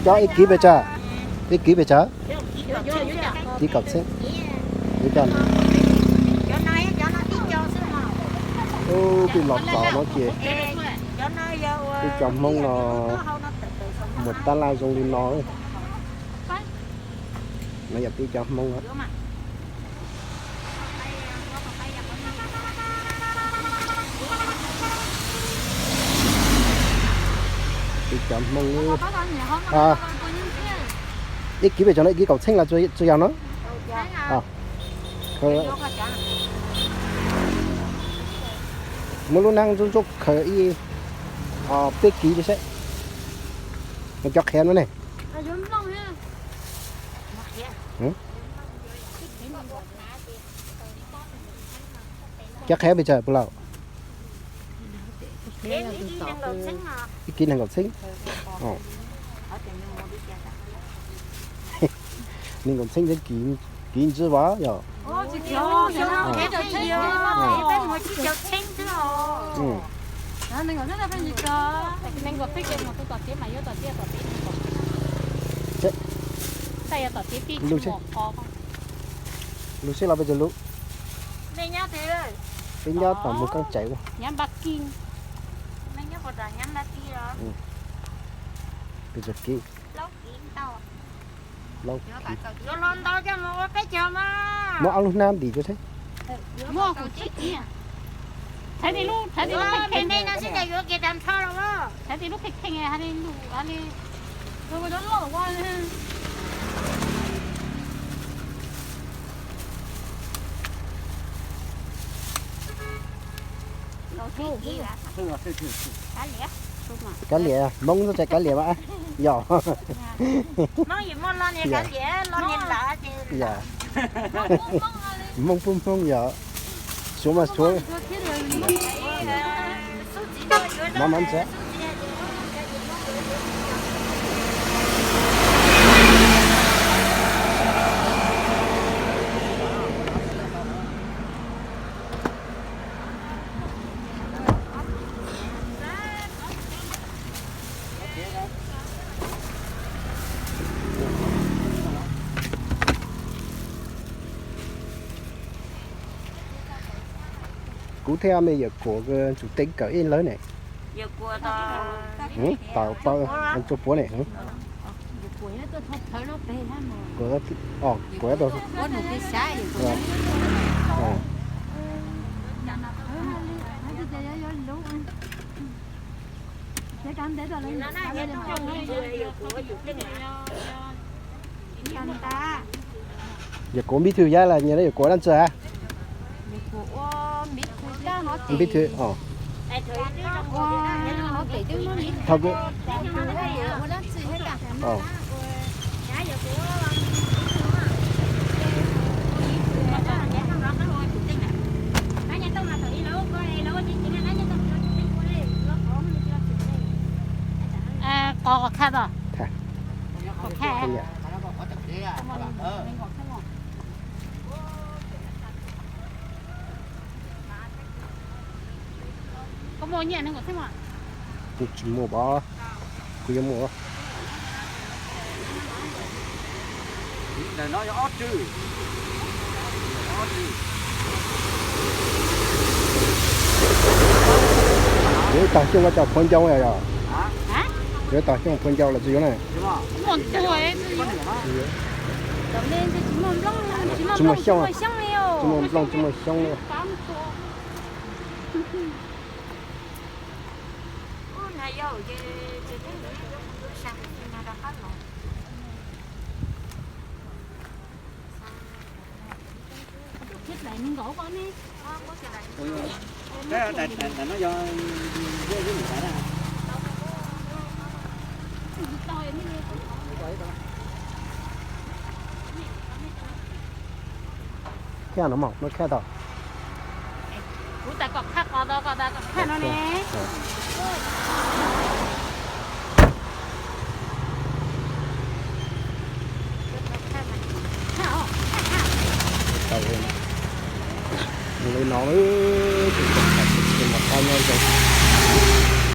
Cov ib kiv pes tsawg? Ib kiv pes tsawg? Ib kaum txheeb. Ib co no. Ub, peb los txog no ces peb cov Hmoob no mus tab laj zoo li no. No yog peb cov Hmoob. Peb cov Hmoob. Ib kiv pes tsawg no, ib kiv kaum txheeb los tsis yog no? Muab lub neeb ntsuab ntsuab khaws ib peb kiv saib. Cov qhiav no ne. Cov qhiav pes tsawg puas laus? Ib kiv nees nkaum txheeb. Nees nkaum txheeb thiab kiv ntsis vas yog. Lub sij los peb tug lub, peb nyob tom mus koob tsev. Peb tug kiv. Muab ob lub hnab ntim rau seb. Thaiv tim lub, thaiv tim lub kheej kheej, thaiv tim lub kheej kheej hais li lus, hais li. Kav liam, Hmoob txhob txais kav liam mas yog. Hmoob pub Hmoob yog. Suav mas suav. Mov mas ntxeev. Kuv thiaj me Yawm Kuam tsum teeb kawm ib lawv ne. Tau tau tsuag puav ne. Kuv, kuv tau. Yawm Kuam npib thwj yab las nyias yog Yawm Kuam dab ntxwg a? Npib thwj os. Thaum Qos qos khaj tau. Qos khaj. Koj muaj nyiaj nees nkaum txheeb mas? Kuv tsis muaj, kuv yuav muaj. Yuav tag xyoo ua cas phuav ncau yog? Yuav tag xyoo phuav ncau los tsis yuav na? Tsis muaj xyoo, tsis muaj nplooj tsis muaj xyoob li. Khaj no mas, no khaj tau. Kuv tas kom khaj qos tau, kom tas kom khaj no ne. Li no, tus tom qab nyob zoo.